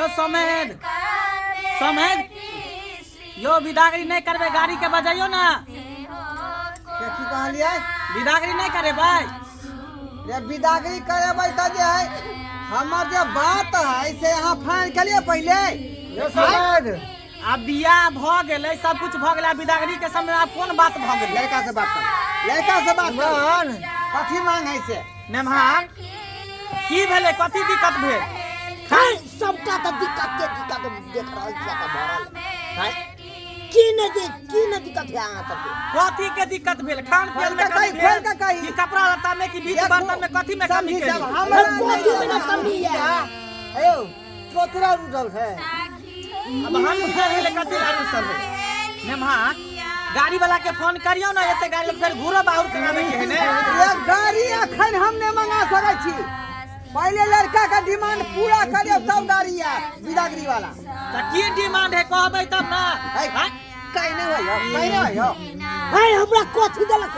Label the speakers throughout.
Speaker 1: यौ समेद, समेद यौ, विदागरी नहि करबै? गाड़ी के बजैयौ ना।
Speaker 2: के की कहलियै?
Speaker 1: विदागरी नहि करेबै?
Speaker 2: रे, विदागरी करेबै तऽ जे है हमर जे बात है से अहाँ फाइन केलियै पहिले?
Speaker 3: यौ समेद।
Speaker 1: आब बियाह भऽ गेलै, सब कुछ भऽ गेलै, आब विदागरी के समय आब कोन बात भऽ गेलै?
Speaker 2: लड़का से बात कर, लड़का से बात कर।
Speaker 3: मान।
Speaker 2: कथी मांग है से?
Speaker 1: नेमहान, की भेलै? कथी दिक्कत भेल?
Speaker 4: है, सबटा तऽ दिक्कत के दिक्कत देख रहल छियै तऽ भरल है। की नहि की नहि दिक्कत है अहाँ सबके?
Speaker 1: कथी के दिक्कत भेल? खान पियन में
Speaker 2: खोल के
Speaker 1: कमी
Speaker 2: कही,
Speaker 1: भेल
Speaker 2: खोल के कही।
Speaker 1: कि कपड़ा लत्ता में, कि बीच
Speaker 2: देखू,
Speaker 1: बर्तन में, कथी में कमी
Speaker 2: समझी
Speaker 1: केली?
Speaker 2: सब हमरा
Speaker 4: कथी में नहि कमी है?
Speaker 3: अयो, कतरा रूठल है?
Speaker 1: अब हम की जाने कथी लारू सब है। नेमहान, गाड़ी वाला के फोन करियो ना, एते गाड़ी लोग फेर घूरो बाहुर करावे के है ने।
Speaker 2: ये गाड़ी अखन हम नहीं मंगा सकै छी। पहले लड़का का डिमांड पूरा करियो, तब गाड़ी आयत विदागरी वाला।
Speaker 1: त की डिमांड है, कहबै तब ना।
Speaker 2: है,
Speaker 1: हाँ?
Speaker 2: कहीं नहीं होय हो, कहीं नहीं होय हो।
Speaker 4: है, हमरा कथी देलक?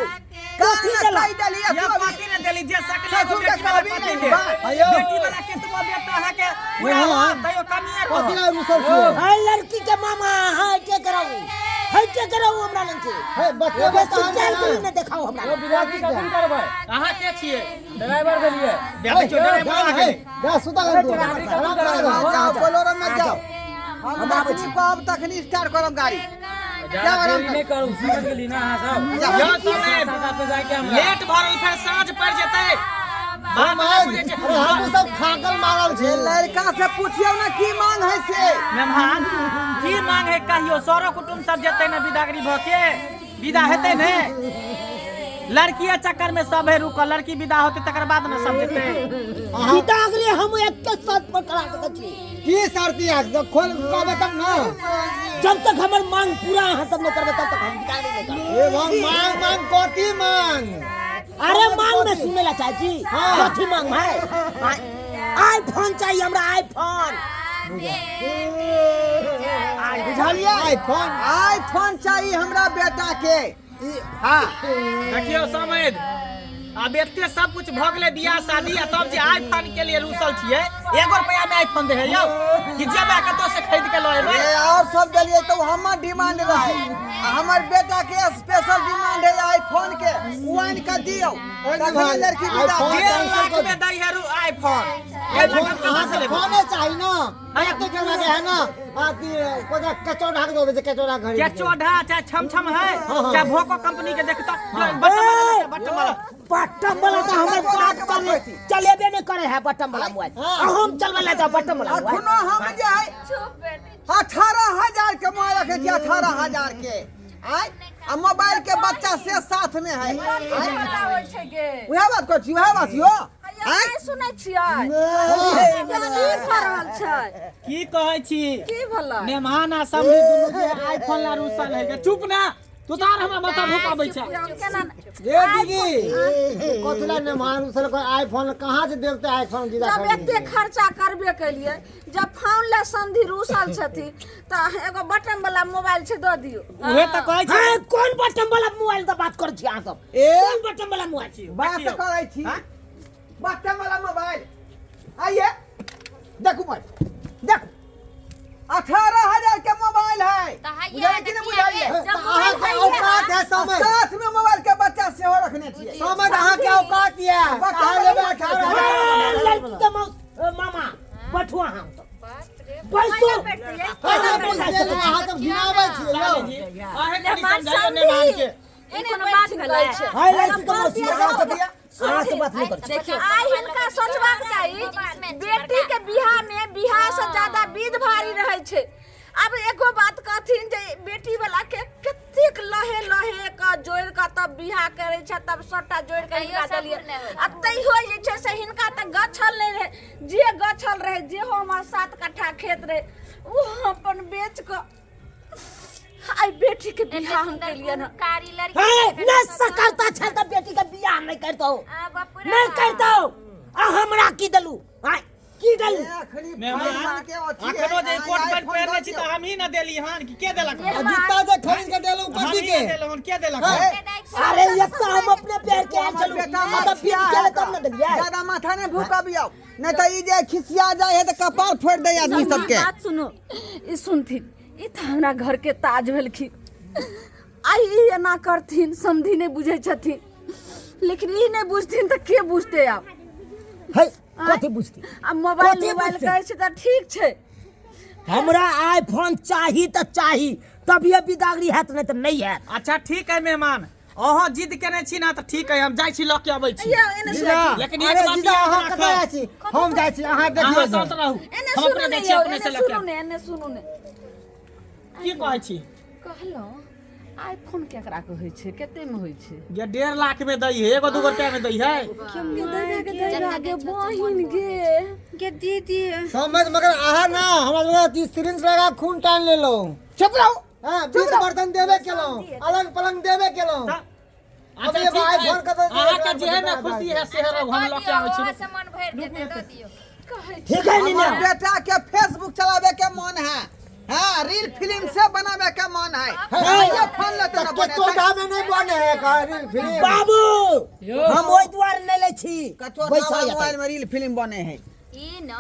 Speaker 4: कथी देलक?
Speaker 2: कहि देली
Speaker 1: या
Speaker 2: तू अभी।
Speaker 1: पति ने देली जे सकले एगो
Speaker 2: ससुर के
Speaker 1: बेटी वाला
Speaker 2: कहबी
Speaker 1: पति
Speaker 2: नहीं
Speaker 1: दे।
Speaker 2: बा।
Speaker 3: अयो।
Speaker 1: बेटी वाला केतबो बेटा अहाँ के पूरा
Speaker 3: नेमहान।
Speaker 1: रहत, तैयो कमिए
Speaker 3: कथी
Speaker 1: रहत।
Speaker 3: ला रूसल छियै?
Speaker 4: है, लड़की के मामा, है के कराऊ, है के कराऊ हमरा लग से।
Speaker 3: हे बच्चा,
Speaker 4: बेसी
Speaker 3: बच्चा
Speaker 4: चाल करी ने देखाऊ हमरा।
Speaker 5: यौ, बिदागरी कखन करबै?
Speaker 1: अहाँ के छियै?
Speaker 5: ड्राइवर भेलियै।
Speaker 1: बेटी चो ड्राइवर आ गेलै।
Speaker 3: जा सुता कर तू।
Speaker 5: बिदागरी कखन करबै?
Speaker 2: जाओ, बोलोरो में जाओ। हम
Speaker 4: हम आबै
Speaker 2: जखनी
Speaker 4: छी।
Speaker 2: कहब तखनी स्टार्ट करब गाड़ी।
Speaker 5: ज्यादा देरी नहि करू, समझ गेली ना अहाँ सब?
Speaker 1: यौ समेत,
Speaker 5: सात पे जाके हमरा
Speaker 1: लेट भऽ रहल, फेर साँझ पड़ि जेतै। बात नहि बुझै छै।
Speaker 3: अरे, हमहूँ सब थाकल मारल
Speaker 2: जे
Speaker 3: छी।
Speaker 2: लड़का से पूछियो ना की मांग है से।
Speaker 1: मेहमान, की मांग है कहियो, सरो कुटुम्ब सब जेतै ने, विदागरी भऽ के विदा हेतै ने। लड़की चक्कर में सब है रुकल। लड़की विदा होते तकर बाद ने सब जेतै।
Speaker 4: विदागरी हम एक के शर्त पर करा सकै छी।
Speaker 3: की शर्त है? तो खोल कहबै तब ना।
Speaker 4: जब तक हमर मांग पूरा अहाँ सब नहि करबै, तब तक हम विदागरी नहि करबै।
Speaker 3: ए भाई, मांग मांग, कथी मांग?
Speaker 4: अरे, मांग में सुने ला चाहे छी कथी मांग है? आईफोन चाहिए हमरा, आईफोन।
Speaker 2: बुझलियै?
Speaker 3: आईफोन।
Speaker 2: आईफोन चाहिए हमरा बेटा के, हाँ।
Speaker 1: देखियौ समैध, आब एते सब कुछ भऽ गेलै बियाह शादी, आ तब जे आईफोन के लिए रूसल छियै। एगो रुपया में आईफोन दे है यौ, कि जेबै कतौ से खरीद के लऽ एबै?
Speaker 2: ए, और सब देलियै तो हमर डिमांड रहे, आ हमर बेटा के स्पेशल डिमांड है आईफोन के। उ आनि के दियौ तखने लड़की विदा
Speaker 3: आईफोन
Speaker 2: होत।
Speaker 1: 1.5 लाख में दै है आईफोन। 1.5 लाख हम कतऽ से
Speaker 3: अहाँके
Speaker 1: लेबै?
Speaker 3: फोने चाही ना? एते करवा के है ना, अथी कोना कचौड़ा के दो दे, कचौड़ा घड़ी
Speaker 1: के चोढ़ा चाहे छम छम है, चाहे भोको कंपनी के देखता, बटन वाला, बटन वाला।
Speaker 4: बटन वाला तो हमर बाप चले चलेबे नहीं करे है बटन वाला मोबाइल, आ हम चलबे ला जाओ बटन वाला मोबाइल।
Speaker 2: अखनो हम जे है 18,000 के मोबाइल रखे छी, 18,000 के आय, आ मोबाइल के बच्चा से साथ में है आय।
Speaker 6: बताबै छै गे।
Speaker 2: उएह बात करै छी, उएह बात यौ आय।
Speaker 6: नहि सुनै छियै, की भऽ रहल छै?
Speaker 1: की कहै छी?
Speaker 6: की भेलै?
Speaker 1: मेहमान आ समधी दुनू जे आईफोन ला रूसल है। गे चुप ना तू, तार हमरा माथा भुकाबै छै।
Speaker 6: हम केना?
Speaker 3: ए दीदी, कथी ला ने मान उसल? आईफोन कहाँ से देखते आईफोन जीजा?
Speaker 6: जब एते खर्चा करबे केलिए, जब फोन ले समधी रूसल छथिन, तऽ एगो बटन वाला मोबाइल छै, दऽ दियौ।
Speaker 1: उहे तऽ कहै छी।
Speaker 4: है, कोन बटन वाला मोबाइल से बात करै छी अहाँ सब?
Speaker 2: ए।
Speaker 4: कोन बटन वाला मोबाइल?
Speaker 2: बात करै छी बटन वाला मोबाइल। आइए देखू मोबाइल देखू, 18,000 के मोबाइल है।
Speaker 7: तऽ हैया,
Speaker 2: बुझलियै कि नहि बुझलियै?
Speaker 6: जब
Speaker 3: अहाँके औकात है
Speaker 2: आ
Speaker 3: समय
Speaker 2: साथ में मोबाइल के बच्चा सेहो रखने छियै।
Speaker 3: समझ, अहाँके औकात ये
Speaker 2: बच्चा
Speaker 3: कहाँ लेबै
Speaker 2: बच्चा
Speaker 3: 18,000?
Speaker 4: है, लड़की के मामा बैठू अहाँ सब, बैसू।
Speaker 3: पैसा पूछ देलहुँ, अहाँ तऽ घिनाबै छियै यौ।
Speaker 1: अहें कनि समझाइयो मेहमान के।
Speaker 6: ई कोनो बात भेलै?
Speaker 4: है, लड़की के मौसी, अहाँ से बात नहीं करै छी।
Speaker 6: देखियौ, आइ हिनका सोचबाक चाही, बेटी के बियाह में बियाह से ज्यादा विध भारी रहै छै। आब एगो बात कहथिन जे बेटी वाला के कतेक लहे लहे के जोड़ि कऽ तब बियाह करै छै, तब सबटा जोड़ि कऽ हिनका
Speaker 7: तैयो
Speaker 6: देलियै
Speaker 7: सबूर नहि होइ।
Speaker 6: आ तैयो जे छै से हिनका तऽ गछल नहि रहै। जे गछल रहै, जेहो हमर 7 कट्ठा खेत रहै, ओ हम अपन बेच कऽ आइ बेटी के बियाह हम केलियै हन।
Speaker 7: कारी लड़की।
Speaker 4: है, नहि सकलता छै तऽ बेटी के बियाह नहि करतौ,
Speaker 7: आ बाप रे।
Speaker 4: नहि करतौ। आ हमरा की देलू? आँय, की देलू?
Speaker 2: एखनी
Speaker 1: मेहमान,
Speaker 2: फाइन के अथी है,
Speaker 1: अखनो जे
Speaker 2: अहाँ
Speaker 1: कोट पैंट
Speaker 2: आईफोन
Speaker 1: पहिरने
Speaker 2: दऽ
Speaker 1: छी
Speaker 2: दियौ।
Speaker 1: तऽ हमही ने देली हन कि के देलक हन?
Speaker 3: आ जूता जे खरीद के देलहुँ
Speaker 1: हमही
Speaker 3: कथी
Speaker 1: ने
Speaker 3: के?
Speaker 1: देलहुँ हन, के देलक
Speaker 3: है?
Speaker 1: हन?
Speaker 4: अरे एक तो हम अपने पैर के आयल छलू
Speaker 2: बेटा
Speaker 4: आ तऽ बीत गेलै तब ने देलियै।
Speaker 2: ज्यादा माथा नहीं भूकबियौ, नहीं तो ई जे खिसिया जाय है तऽ कपार फोड़ि दै आदमी सबके।
Speaker 6: बात सुनू, ई सुनथिन, ई तऽ हमरा घर के ताज भेलखिन। आइ ई एना करथिन, समधि नहि बुझै छथिन, लेकिन ई नहि बुझथिन तऽ के बुझतै आब?
Speaker 4: है कथी बुझतै?
Speaker 6: आ मोबाइल
Speaker 4: कथी
Speaker 6: मोबाइल
Speaker 4: बुझतै?
Speaker 6: कहै छै तऽ ठीक छै।
Speaker 4: हमरा आईफोन चाही तऽ चाही, तभिए बिदागरी हैत, नहि तऽ नहि हैत।
Speaker 1: अच्छा ठीक है मेहमान, अहाँ जिद केने छी ना तऽ ठीक है, हम जाइ छी लऽ के अबै छी।
Speaker 6: यौ, एने
Speaker 3: जीजा,
Speaker 6: सुनू।
Speaker 1: लेकिन एक
Speaker 3: अरे
Speaker 1: बात
Speaker 3: जीजा,
Speaker 1: याद
Speaker 3: अहाँ
Speaker 1: राखब।
Speaker 3: कतऽ जाइ छी? हम जाइ छी, अहाँ देखियौ।
Speaker 1: अहाँ शांत रहू।
Speaker 6: एने
Speaker 1: हम
Speaker 6: सुनू
Speaker 1: अपने
Speaker 6: ने
Speaker 1: जाइ छी,
Speaker 6: यौ,
Speaker 1: अपने
Speaker 6: एने
Speaker 1: से लऽ के
Speaker 6: सुनू ने, एने सुनू ने।
Speaker 1: की कहै छी?
Speaker 6: कहलहुँ आईफोन केकरा कहै छै, कते में होइ छै?
Speaker 1: ये 1.5 लाख में दै है, एगो दूगो रुपया में दै है।
Speaker 6: गे दैया, गे दैया, गे बहिन गे,
Speaker 7: गे दीदी।
Speaker 3: समझ मगर अहाँ ना हमरा लग सिरिंज लगा खून टान लेलहुँ।
Speaker 2: चुप रहू।
Speaker 3: हाँ, बीस बर्तन देबे केलहुँ, अलग पलंग देबे केलहुँ।
Speaker 1: अच्छा
Speaker 3: अब ये
Speaker 1: ठीक है,
Speaker 3: आईफोन कतऽ से
Speaker 1: अहाँके जेहे में खुशी है से रहू, हम लऽ के आबै छी।
Speaker 7: से मन भरि जेतै, दऽ दियौ।
Speaker 4: ठीक है नीना।
Speaker 2: हमर बेटा के फेसबुक चलावे के मन है, हाँ, रील फिल्म से बनावे के मन है। ये फोन लेते ना
Speaker 3: के
Speaker 2: बने।
Speaker 3: चौदह में नहीं बने है का रील फिल्म?
Speaker 4: बाबू, हम ओहि दुआरे नहि लै छी।
Speaker 2: कचो
Speaker 4: बैसा
Speaker 2: मोबाइल में रील फिल्म बने है।
Speaker 7: ई न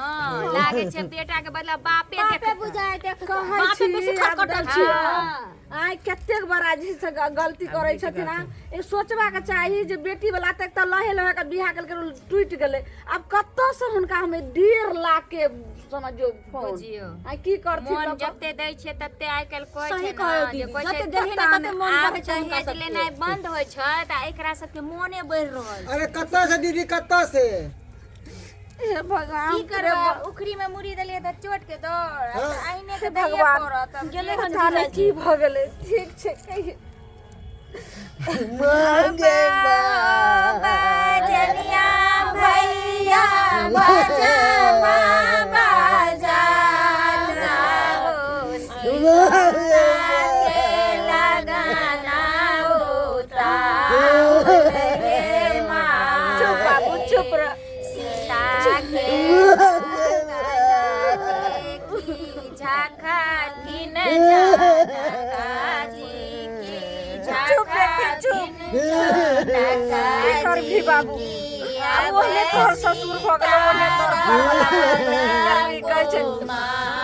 Speaker 7: लागे छै बेटा के बदला बापे
Speaker 8: बापे
Speaker 7: देख
Speaker 8: बुझाय देख।
Speaker 6: कहै
Speaker 8: बापे
Speaker 6: छी
Speaker 8: बेसी
Speaker 6: आब
Speaker 8: खटखटल
Speaker 6: देखियौ,
Speaker 8: छै।
Speaker 6: आइ कतेक बड़ा जे से गलती करै छथिन। आ ई सोचबाक चाही जे बेटी वाला तक तऽ लहे लहे के बियाह केलकै, टूटि गेलै, आब कतऽसँ हुनका हम 1.5 लाख के समझियौ फोन?
Speaker 7: बुझियौ।
Speaker 6: आ की करथिन
Speaker 7: मोन
Speaker 6: लोक?
Speaker 7: जते दै छै तते आइ काल्हि कहै
Speaker 8: सही
Speaker 7: छै
Speaker 8: कहै
Speaker 7: ने जे
Speaker 8: दीदी,
Speaker 7: कहै छै
Speaker 8: जते देलही ने
Speaker 6: पता
Speaker 8: तते
Speaker 6: नहि।
Speaker 8: मोन
Speaker 7: आब
Speaker 8: बढ़ै छै हुनका
Speaker 7: दहेज
Speaker 8: सबके।
Speaker 7: लेनाइ बंद होइ छै तऽ एकरा सबके मोने बढ़ि रहल छै।
Speaker 3: अरे कतऽ से दीदी, कतऽ से?
Speaker 6: हे भगवान,
Speaker 7: की करबै, उखरी में मुड़ी देलियै तऽ चोट के दौड़ आइने
Speaker 6: हे
Speaker 7: के दैये
Speaker 6: भगवान।
Speaker 7: पड़त। आब
Speaker 8: गेलै हन
Speaker 6: पता नहि
Speaker 8: जीजाजी।
Speaker 6: की भऽ गेलै। ठीक छै, कहियौ।
Speaker 4: मांगे
Speaker 7: बजनिया भैया बजवा बजाना हो, सीता के लगाना उतार रे माँ।
Speaker 6: चुप बाबू, चुप रह।
Speaker 7: सीता के की झाखथिन जानका जी की।
Speaker 6: चुप बेटी, चुप। की करबी बाबू, आब ओहने तोहर ससुर भऽ गेलौ, ओहने तोहर घरवला भऽ गेलौ। की करबी, कहै छै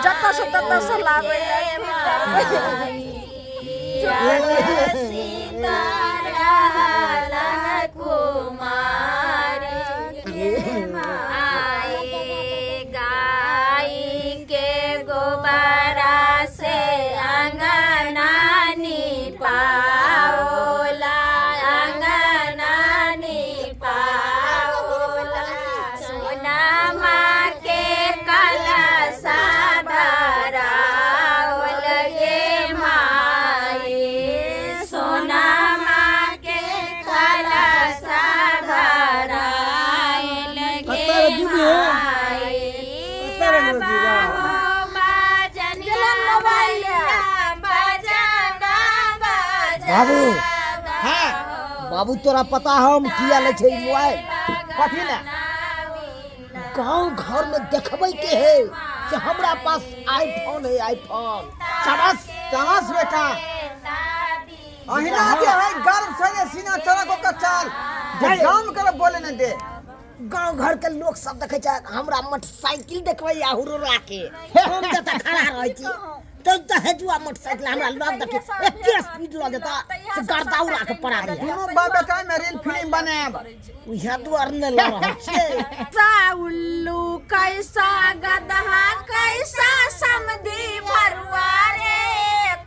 Speaker 6: जतऽ से ततऽ से लाबै लए, की करबै?
Speaker 7: सीतारालन कुमार आए, गाय के गोबरा से अंगना निपाओला, अंगना निपाओला, सोनमा के कलशा धराओल गे माई, सोनमा के कलशा धराओल गे
Speaker 3: कतऽ रे दीदी?
Speaker 7: माई।
Speaker 3: कतऽ रे जीजा?
Speaker 7: बजनिया भैया बजना बजा।
Speaker 4: बाबू।
Speaker 2: हाँ।
Speaker 4: बाबू, तोरा पता हम किया लै छै ई मोबाइल?
Speaker 2: कथी ले?
Speaker 4: गांव घर में देखबै के है से हमरा पास आईफोन है, आईफोन। शाबाश।
Speaker 2: शाबाश बेटा, अहिना जे है गर्व से जे सीना चौड़ा कऽ के चल, जे गाम के लोग बोले न दे।
Speaker 4: गांव घर के लोग सब देखै छै हमरा मोटरसाइकिल देखबै आ हुरुरा के। हम जतऽ खड़ा रहै छी तब तऽ हेजुआ मोटरसाइकिल हमरा लग देखे एते स्पीड लऽ जेता से गर्दा उड़ा के पड़ा दिया।
Speaker 2: दुनू बाप बेटा में रील फिल्म बनायब।
Speaker 4: उएह दुआरे नहि लऽ रहल छियै।
Speaker 6: कैसा उल्लू, कैसा गधा, कैसा समधी भरुआ रे,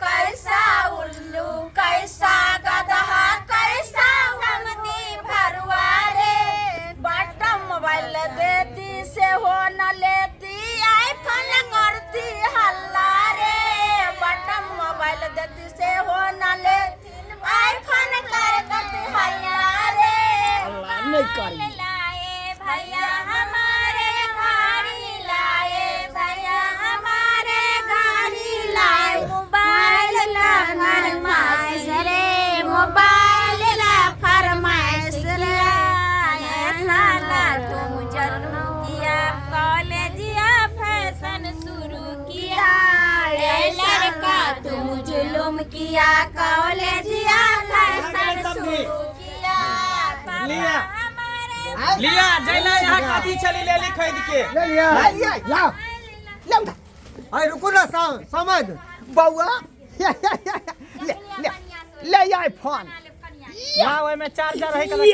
Speaker 6: कैसा उल्लू, कैसा गधा, कैसा समधी भरुआ रे, बटम मोबाइल देती से हो न लेती, आईफोन करती हल्ला रे, बटम मोबाइल देती से हो न लेती, आईफोन करती हल्ला रे।
Speaker 4: नहि करी।
Speaker 7: लाए भैया हमारे गाड़ी लाए भैया हमारे गाड़ी लाए, मोबाइल ला फरमाइश रे, मोबाइल ला फरमाइश रे, साला तुम जन्म किया, कॉलेजिया फैशन शुरू किया, ए लड़का तुम जुलुम किया, कॉलेजिया फैशन शुरू
Speaker 1: लिया
Speaker 2: आय,
Speaker 1: लिया जैला यहाँ कथी छली लेली खरीद के
Speaker 3: ले लिया
Speaker 2: ले लिया।
Speaker 3: लाओ
Speaker 2: ले उठा
Speaker 3: अरे रुको ना समझ
Speaker 2: बउआ ले ले ले आइ फोन
Speaker 1: ना ओहिमे चार्जर है कने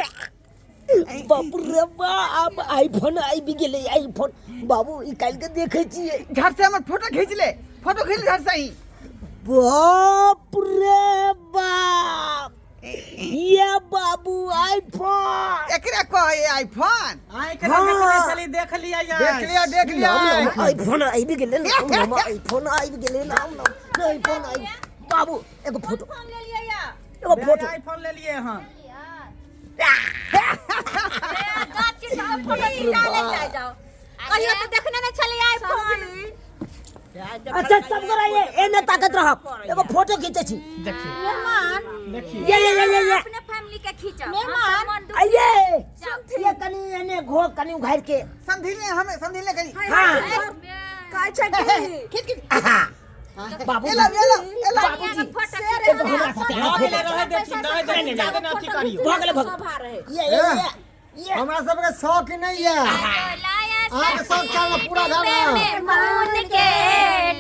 Speaker 4: बाप रे बाप आईफोन आबि गेलै आईफोन बाबू ई काल्हि के देखै छियै
Speaker 2: घर से हमर फोटो खींच ले फोटो खींच ले घर से ही
Speaker 4: बाप रे बाप ये बाबू आईफोन
Speaker 2: एकरे कहे आईफोन
Speaker 1: आँखि रखने छली देख लिया यार
Speaker 3: देख लिया देख लिया
Speaker 4: आईफोन आबि गेलै ना आईफोन आबि गेलै ना आईफोन आबि बाबू एगो फोटो
Speaker 7: फोन ले लिया या
Speaker 4: एगो फोटो
Speaker 1: आईफोन ले लिए हन
Speaker 7: गाछ के फोटो खिंचा ले जाए जाओ कहियो तो देखने नहीं छले आईफोन
Speaker 4: अच्छा सब गोरा ये एने ताकत रहब एगो फोटो खींचे छी
Speaker 1: देखिए
Speaker 6: मेहमान
Speaker 1: देखिए
Speaker 4: ये ये ये ये ये
Speaker 7: अपने फैमिली के खींचो
Speaker 6: मेहमान।
Speaker 4: आइए ये कनी एने घो कनी उघार के
Speaker 2: समझी ले हमें समझी ले कनी
Speaker 4: हाँ
Speaker 6: कहै छै कि
Speaker 2: खींच खींच
Speaker 4: आहा बाबू
Speaker 2: एला एला एला
Speaker 4: बाबूजी
Speaker 6: से
Speaker 4: एगो हमरा साथे
Speaker 1: रह गेलै रह देखी रह देखी जादे ना अथी करियो
Speaker 4: भऽ गेलै भऽ
Speaker 6: शोभा रहे
Speaker 4: ये ये ये ये
Speaker 3: हमरा सबके शौक नहीं है अहाँके शौक चल पूरा घर में
Speaker 7: मोन के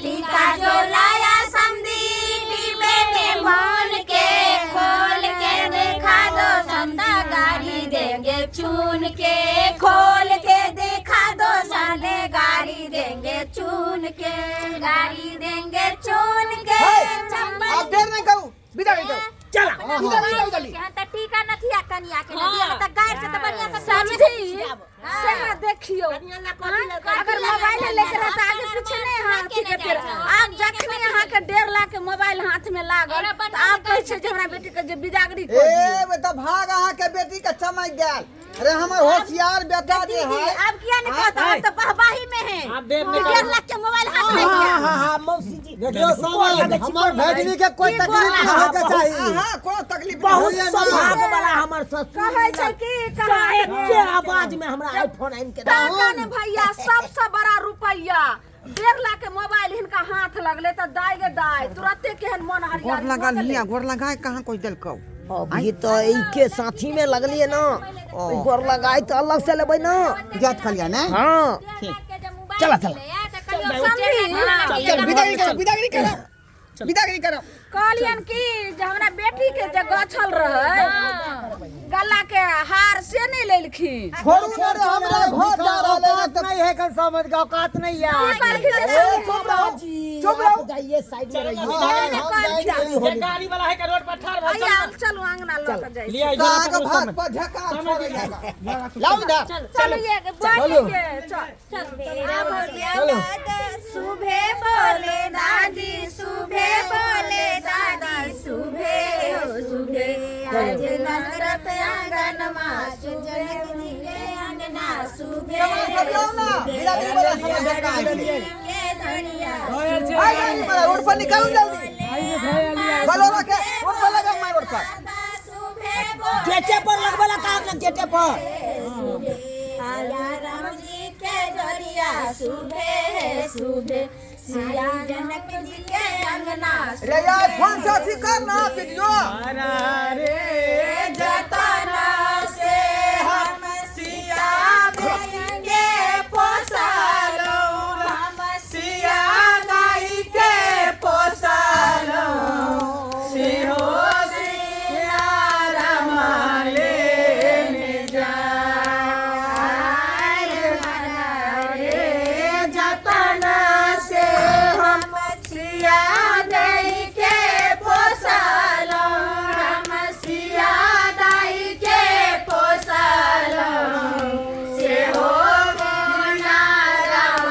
Speaker 7: टीका जो लाया समधी डिब्बे में मोन के खोल के देखा दो संदा गाड़ी देंगे चुन के खोल के देखा दो साले गाड़ी देंगे चुन के गाड़ी देंगे चुन के चम्मच
Speaker 2: अब देर नहीं करू विदा करू
Speaker 4: चला
Speaker 2: विदा करू जल्दी
Speaker 7: के त टीका नथिया कनिया के नथिया त गाइड से त बढ़िया से
Speaker 6: समझी सएह देखियो अगर मोबाइल लेके रहता आगे पीछे नहीं हाथ के फेर आब जखने अहाँके 1.5 लाख के मोबाइल हाथ में लागल तऽ आब कहै छै जे हमरा बेटी के जे बिदागरी कऽ दियौ।
Speaker 2: ए बेटा भाग अहाँ के बेटी के चमक गेल अरे हमर होशियार बेटा जे
Speaker 6: दीदी
Speaker 2: है
Speaker 6: आब किया नहीं कहता हम तो बहबाही में है
Speaker 1: आब देर नहीं
Speaker 6: 1.5 लाख के मोबाइल हाथ में
Speaker 4: हाँ हाँ हाँ मौसी जी
Speaker 3: देखियो समझ हमर भगिनी के कोई तकलीफ नहीं होके चाही
Speaker 2: हाँ कोनो तकलीफ
Speaker 4: बहुत
Speaker 2: नहीं
Speaker 4: सौभाग्य वाला हमर ससुर
Speaker 6: कहै छै कि कहाँ
Speaker 4: के आवाज में हमरा आईफोन आनि के
Speaker 6: टाका ने भैया सबसे बड़ा रुपैया 1.5 लाख के मोबाइल हिनका हाथ लगले तऽ दाय गे दाय तुरते केहन मन
Speaker 2: गोर
Speaker 6: हरियर
Speaker 2: लगा लिया गोर लगाए कहाँ कोई देलकौ
Speaker 4: अभी तो के साथी में लगलिए ना गोर लगाई तो अलग से लेबै ना
Speaker 2: जात खलिया ने
Speaker 4: हाँ चला चला
Speaker 2: चल विदागरी करो विदागरी करो विदागरी करो
Speaker 6: कहलियन कि जे हमरा बेटी के जे गछल रहै गला के हार से नहीं लेलखिन
Speaker 2: छोड़ू ना रे हमरा घर जा रहल है
Speaker 3: औकात नहीं है कन समझ के औकात नहीं है
Speaker 6: की कहलखिन जे
Speaker 2: ए, चुप रहो
Speaker 4: जी
Speaker 2: चुप रहो।
Speaker 4: आप जाइए साइड में रहिए
Speaker 6: नहीं कहलखिन
Speaker 1: ये गाड़ी वाला है के रोड पर ठाड़ भऽ
Speaker 6: आइया चलू अंगना लऽ के जाइ छी।
Speaker 1: लिया
Speaker 2: साग भात पर झका छोड़े जाएगा लाओ इधर
Speaker 6: चलू ये बाटी के चल
Speaker 3: चलो
Speaker 7: सुबह बोले दादी सुबह बोले दादी सुबह हो सुबह आज नसरत आंगनमा जनक जी के अंगना सुबह
Speaker 2: सब लाओ ना विदागरी वाला सामान झका है
Speaker 7: के धनिया
Speaker 2: आई गाड़ी वाला रोड पर निकालो जल्दी बोलो के रोड पर लगाओ मैं रोड पर
Speaker 7: सुबह बोले
Speaker 4: गेटे पर लगबे ला कहा ना गेटे पर
Speaker 7: आया राम जी के जरिया सुबह है सुबह सिया जनक जी के अंगना
Speaker 2: रे यार फोन से अथी कर ना वीडियो
Speaker 1: अरे
Speaker 7: जतना से हम सिया के पोसालो हम
Speaker 1: सिया दाई के पोसालो सिहो सिया राम लेने जाए रे जतना से हम सिया दाई के पोसालो हम सिया दाई के पोसालो से हो मोना राम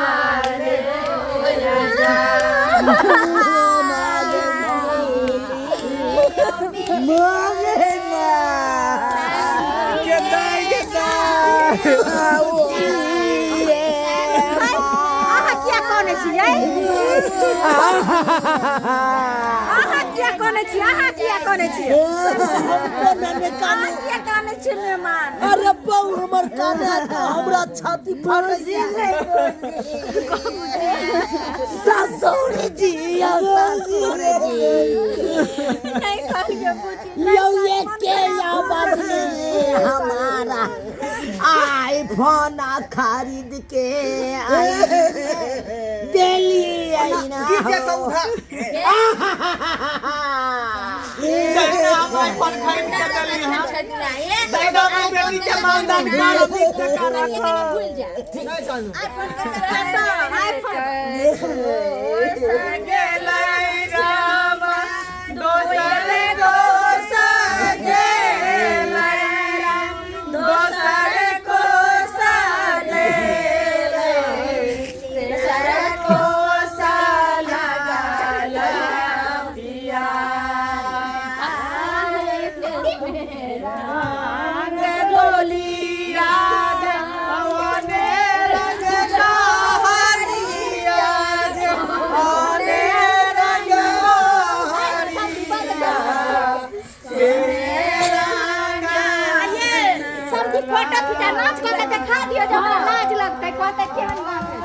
Speaker 1: के दाई के दाई
Speaker 6: अहाँ किया कनै छियै अहाँ किया कनै छियै अहाँ किया कनै छियै अहाँ किया कनै छै मेहमान।
Speaker 4: अरे बहु हमर काने त हमरा छाती फाटै ससुर जी यौ ससुर जी।
Speaker 6: नहीं कहलिए बुची।
Speaker 4: यौ ये के या बात में हमारा आईफोन खरीद के आई दिल्ली आई ना।
Speaker 2: गिर जेतौ उधर।
Speaker 1: जहिना हम आईफोन खरीद के देली हँ, तहिना हम बेटी के मानदान करब, 20 टका राखब।
Speaker 2: नहीं जानू।
Speaker 1: गेलै राम दोसर कोस गेलै राम दोसर कोस गेलै तेसर कोस लगल पिया रंग डोलिया अवने रंग कहरिया अवने रंग हरिया से रंग।
Speaker 7: सब फोटो खिंचा, नाच कऽ के देखा दियौ जे हमरा लाज लगतै, कहतै केहन नाचै।